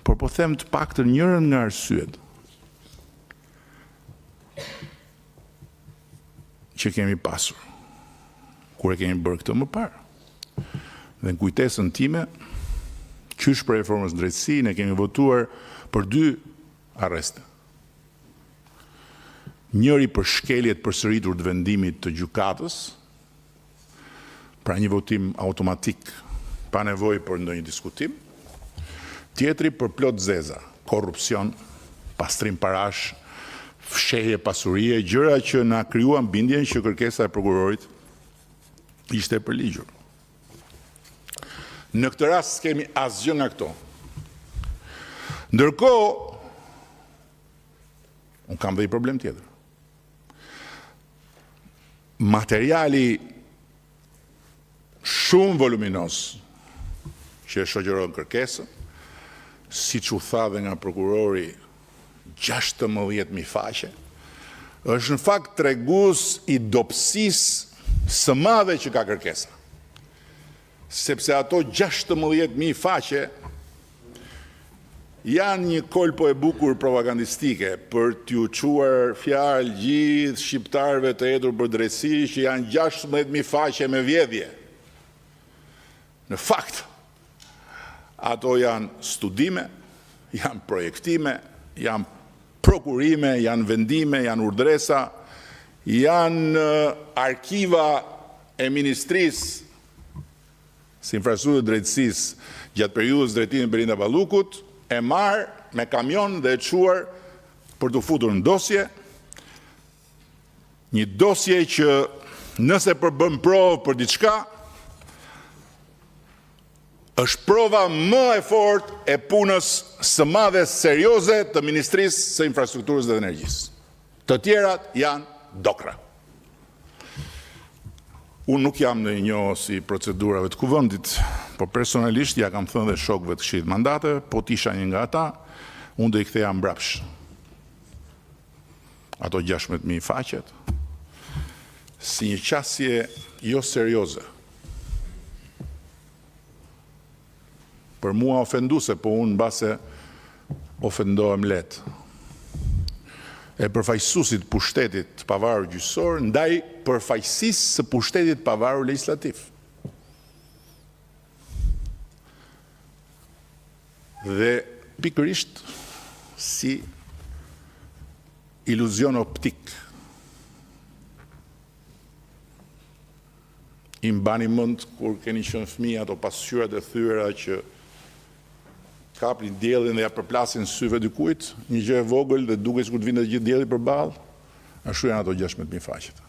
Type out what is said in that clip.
Por po them të paktën njërën nga arsyet që kemi pasur kur e kemi bërë këtë më parë. Dhe në kujtesën time, qysh prej reformës në drejtësi, ne kemi votuar për dy arreste. Njëri për shkelje të përsëritur të vendimit të gjykatës, pra një votim automatik, pa nevojë për ndonjë diskutim, tjetri për plot zeza, korrupsion, pastrim parash, fshehje pasurie, gjëra që na krijuan bindjen që kërkesa e prokurorit ishte e përligjur. Në këtë rast s'kemi asgjë nga këto. Ndërkohë, unë kam dhe një problem tjetër. Materiali shumë voluminoz që e shoqëron kërkesën, siç u tha dhe nga prokurori 16.000 faqe, është në fakt tregues i dobësisë së madhe që ka kërkesa. Sepse ato 16.000 faqe janë një kolpo e bukur propagandistike për t'ju çuar fjalë gjithë shqiptarëve të etur për drejtësi që janë 16.000 faqe me vjedhje. Në fakt, ato janë studime, janë projektime, janë prokurime, janë vendime, janë urdhëresa, janë arkiva e Ministrisë së Infrastrukturës dhe Drejtësisë gjatë periudhës së drejtimit të Belinda Ballukut, e marrë me kamion dhe e çuar për t'u futur në dosje, një dosje që nëse përbën provë për diçka, është prova më e fortë e punës së madhe serioze të Ministrisë së Infrastrukturës dhe Energjisë. Të tjerat janë dokrra. Unë nuk jam ndonjë njohës i procedurave të kuvendit, por personalisht ja kam thënë dhe shokëve të Këshillit të Mandateve, po të isha një nga ata, unë do i ktheja mbrapsht ato 16.000 faqet, si një qasje jo serioze. Për mua ofenduese, po unë mbase ofendohem lehtë. E përfaqësuesit të pushtetit të pavarur gjyqësor ndaj përfaqësisë së pushtetit të pavarur legjislativ. Dhe pikërisht si iluzion optik. I mbani mend kur keni qenë fëmijë ato pasqyrat e thyera që kapin diellin dhe ja përplasin syve dikujt, një gjë e vogël dhe duket sikur të vinte gjithë dielli përballë, ashtu janë ato 16000 faqet.